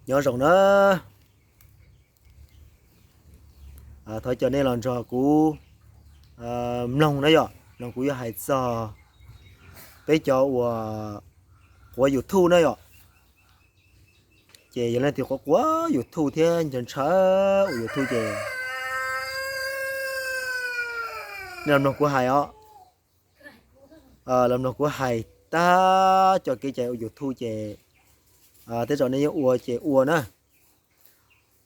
Nyob zoo na, thov caw nej los nrog kuv mloog na yom, mloog kuv yuav hais txog peb cov uas quav YouTube na yom. Ces yog leej twg quav quav YouTube thiab ntshaw ntshaw ua YouTube ces nej los mloog kuv hais os. Los mloog kuv hais tag cov kev cai ua YouTube ces tej zaum nej yuav ua ces ua na,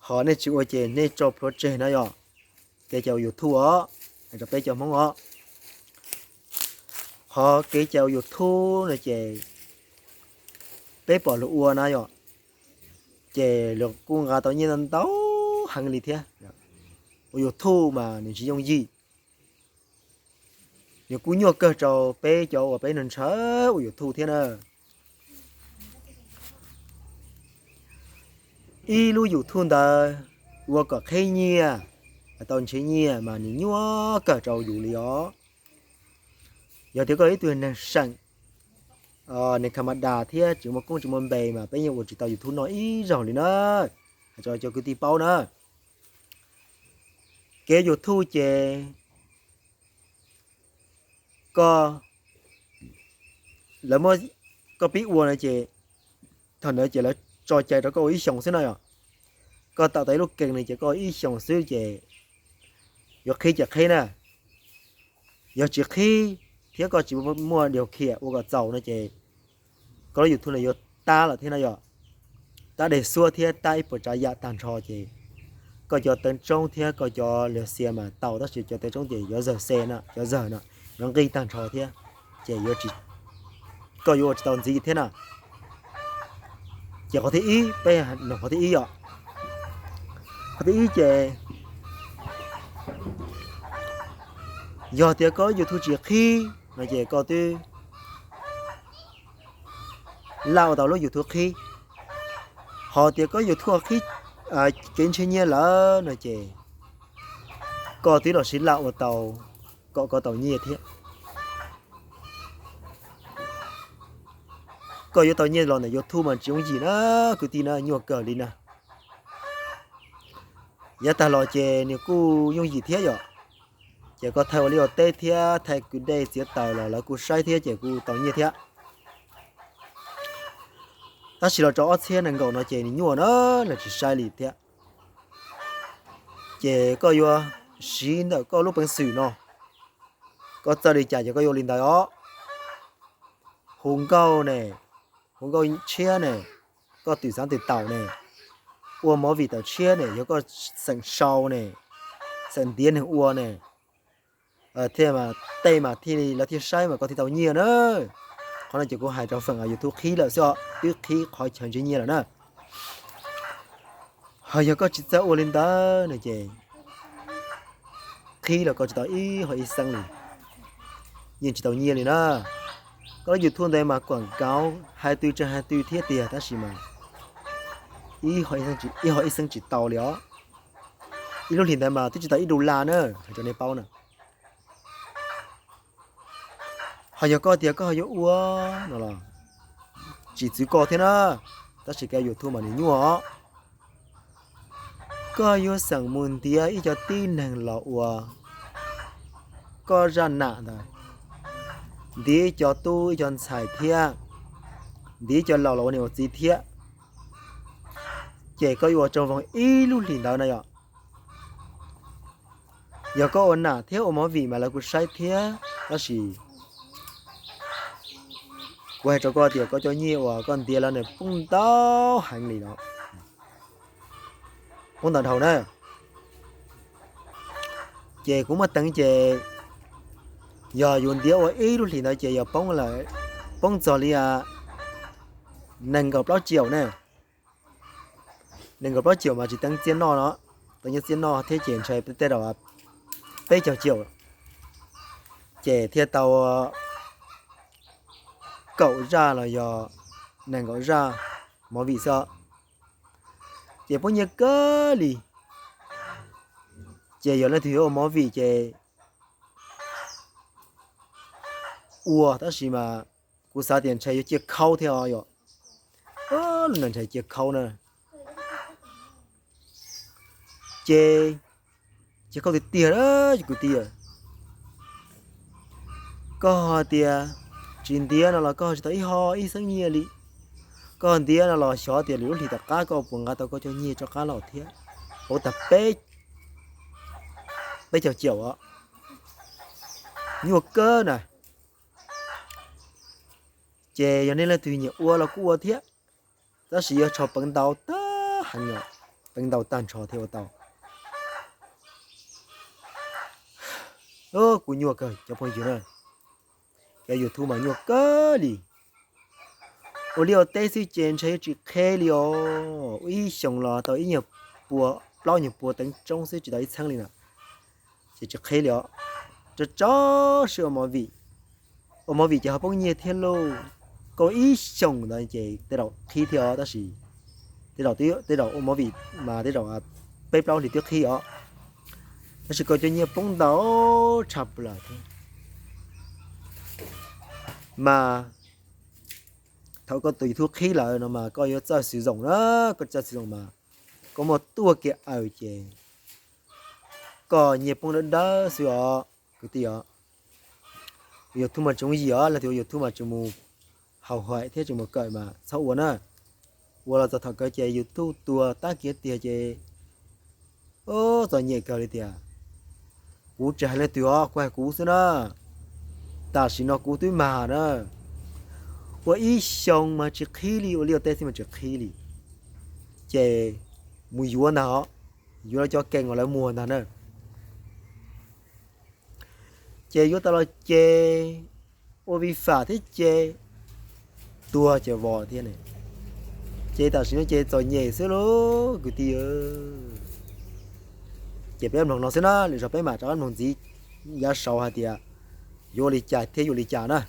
ho nej tsis ua ces nej tso plhuav tseg na yom. Kev cai ua YouTube os, hais rau peb cov Hmoob os. Ho kev cai ua YouTube no ces peb pom luag ua na yom, ces luag kuj nqa tau nyiaj ntau heev li thiab. Ua YouTube mas nws tsis yooj yim, nws kuj nyuaj kawg rau peb cov uas peb ntshaw ntshaw ua YouTube thiab na. Ib lub YouTube ntawd ua kom qhib nyiaj, tau nrhiav nyiaj mas nws nyuaj kawg rau yus li os. Yog tias koj ib tug neeg seem, neeg kha ma das thiab tsis muaj koob tsis muaj npe mas peb yeej ua tsis tau YouTube noj ib zaug li na. Hais rau cov kwv tij paub na, kev YouTube ces koj, lawv muab koj pib ua no ces thaum ntawd ces lawv tso cai rau koj ua ib xyoos xwb no yom. Koj tawm tau ib lub kees no ces koj ua ib xyoos xwb ces yuav qhib ces qhib na. Yog tsis qhib thiab koj tsis muaj điều kiện ua kom txaus no ces koj lub YouTube no yuav tab lawm thiab no yom. Tab dej xuab thiab tab ib puas tsav yam tag nrho ces koj cov tawv tsoob thiab koj cov lwm xia mas tau tab sis cov tawv tsoob ces yuav zawg xe na, cov zawg no yuav nqig tag nrho thiab, ces koj yuav ua tsis tau ntxiv thiab na. Ces qhov thib ib, peb nug qhov thib ib yom. Qhov thib ib ces yog tias koj YouTube tsis qhib no ces koj twb laj ua tau lub YouTube qhib. Ho tias koj YouTube qhib kev nrhiav nyiaj lawm no ces koj twb los sib laj ua tau kom koj tau nyiaj thiab. Koj yuav tau nyiaj los ntawm YouTube mas tsis yooj yim na, kwv tij na, nyuaj kawg li na. Yav tag los ces nws kuj yooj yim thiab yom, ces koj thaij ua liaj ua teb thiab thaij kwv dej txiav taws los lawv kuj saib thiab ces kuj tau nyiaj thiab. Tab sis los rau ob txhiab nees nkaum no ces nws nyuaj na, lawv tsis saib li thiab. Ces koj yuav siv ntawm koj lub peev xwm no, koj txawj li cas ces koj yuav ua li ntawd os. Hu nkauj ne, hu nkauj tshiab ne, koj twm xaav twm taum ne, ua movie tawm tshiab ne, yog koj xeem sau ne, xeem ntiav neeg ua ne, thiaj tej mas thiaj li lawv thiaj saib mas koj thiaj tau nyiaj na. Qhov no ces kuv hais rau feem YouTube qhib lawm xwb os, twb qhib qhov chaw nrhiav nyiaj lawm na. Ho yog koj tsis txawj ua li ntawd no ces qhib los koj tsis tau ib hom ib xeeb li, yeej tsis tau nyiaj li na. Koj lub YouTube ntawd mas kuam kauv hais twg tseem hais twg thiab tiag tab sis mas ib hom ib xeeb tsis tau li os. Ib lub hlis ntawd mas twb tsis tau ib dollar na, hais rau nej paub na. Ho yog koj tias koj ho yuav ua no los tsis txwv koj thiab na, tab sis kev YouTube mas nws nyuaj os. Koj yuav xeem mus ntiav ib co tib neeg los ua koj zaj nam ntawd, ntiav ib co tub ib co ntxhais thiab, ntiav ib co laus los ua niam ua txiv thiab, ces koj yuav ua tsoog voog ib lub hlis ntawd na yom. Yog koj ua nam thiab ua movie mas lawv kuj saib thiab, tab sis kuv hais rau koj tias koj cov nyiaj uas koj ntiav lawm nws poob ntau heev li no, poob ntau dhau na. Ces kuv muaj teev ces yog yus ntiav ua ib lub hlis ntawd ces yog poob lawm, poob txog li nees nkaum plaub triệu ne. Nees nkaum plaub triệu mas tsis teev txiaj noj no, teev nyiaj txiaj noj thiab ces ntshai tej zaum peb caug triệu, ces thiaj tau kaum zaj los yog nees nkaum zaj movie xwb. Ces poob nyiaj kawg li. Ces yog leej twg yuav ua movie ces ua, tab sis mas kuv xav tias ntshai yuav ciaj khaub thiab os yom. Lub neej ntshai ciaj khaub na. Ces, ces koj tiag tiag na, kwv tij, koj hais tias tsis ntiav no los koj tsis tau ib ho ib xeeb nyiaj li. Koj ntiav no los xyov tias lwm lub hlis tom qab koj puas nqa tau koj cov nyiaj rov qab los thiab. Hauv tag peb, peb caug caum os, nyuaj kawg na. Ces yog nej leej twg nyiam ua los kuj ua thiab, tab sis yuav tsum peev ntau tag heev, peev ntau tag nrho thiaj ua tau. Kuj nyuaj kawg cov phooj ywg na, cov YouTube mas nyuaj kawg li. Ua liaj ua teb xwb ces ntshe tsis qheb li os, ib xyoos los tau ib nyuag pua, plaub nyuag pua teev tsoob xwb tsis tau ib txheeb li na. Ces tsis qheb li os, rau rau siab ua movie. Ua movie ces ho poob nyiaj thiab lauj. Koj ib xyoos ntawd ces tej zaum qhib thiab os, tab sis tej zaum ua movie mas tej zaum peb plaub hlis twb qhib os. Tab sis koj cov nyiaj poob ntau tshaj plaws thiab. Mas thaum koj tus YouTube qhib lawm no mas koj yuav txawj xws zoom na, koj txawj xws zoom mas koj muaj tuaj kiag aws ces koj nyiaj poob dawb dawb xwb os kwv tij os. YouTube mas tseem yim os, leej twg ua YouTube mas tseem mus haus haim thiab tseem mus kawm mas txhob ua na. Ua los txog thaum kawg ces YouTube tuag tag kiag tiag ces txom nyem kawg li tiag. Kuv tsis hais leej twg os, kuv hais kuv xwb na. Tam sim no kuv twb mag na, ua ib xyoos mas tsis qhib li, ua liaj ua teb xwb mas tsis qhib li. Ces mus yuav ntag os, yuav lawv cov kees uas lawv muag ntag na. Ces yuav tau los ces ua vi fam thiab ces tuag ces vos thiab ne. Ces tam sim no ces txom nyem xwb lauj kwv tij. Ces peb mloog no xwb na, lwm zaug peb mam rov qab mloog ntxiv yav saud hais tias yuav ua li cas thiab yuav ua li cas na.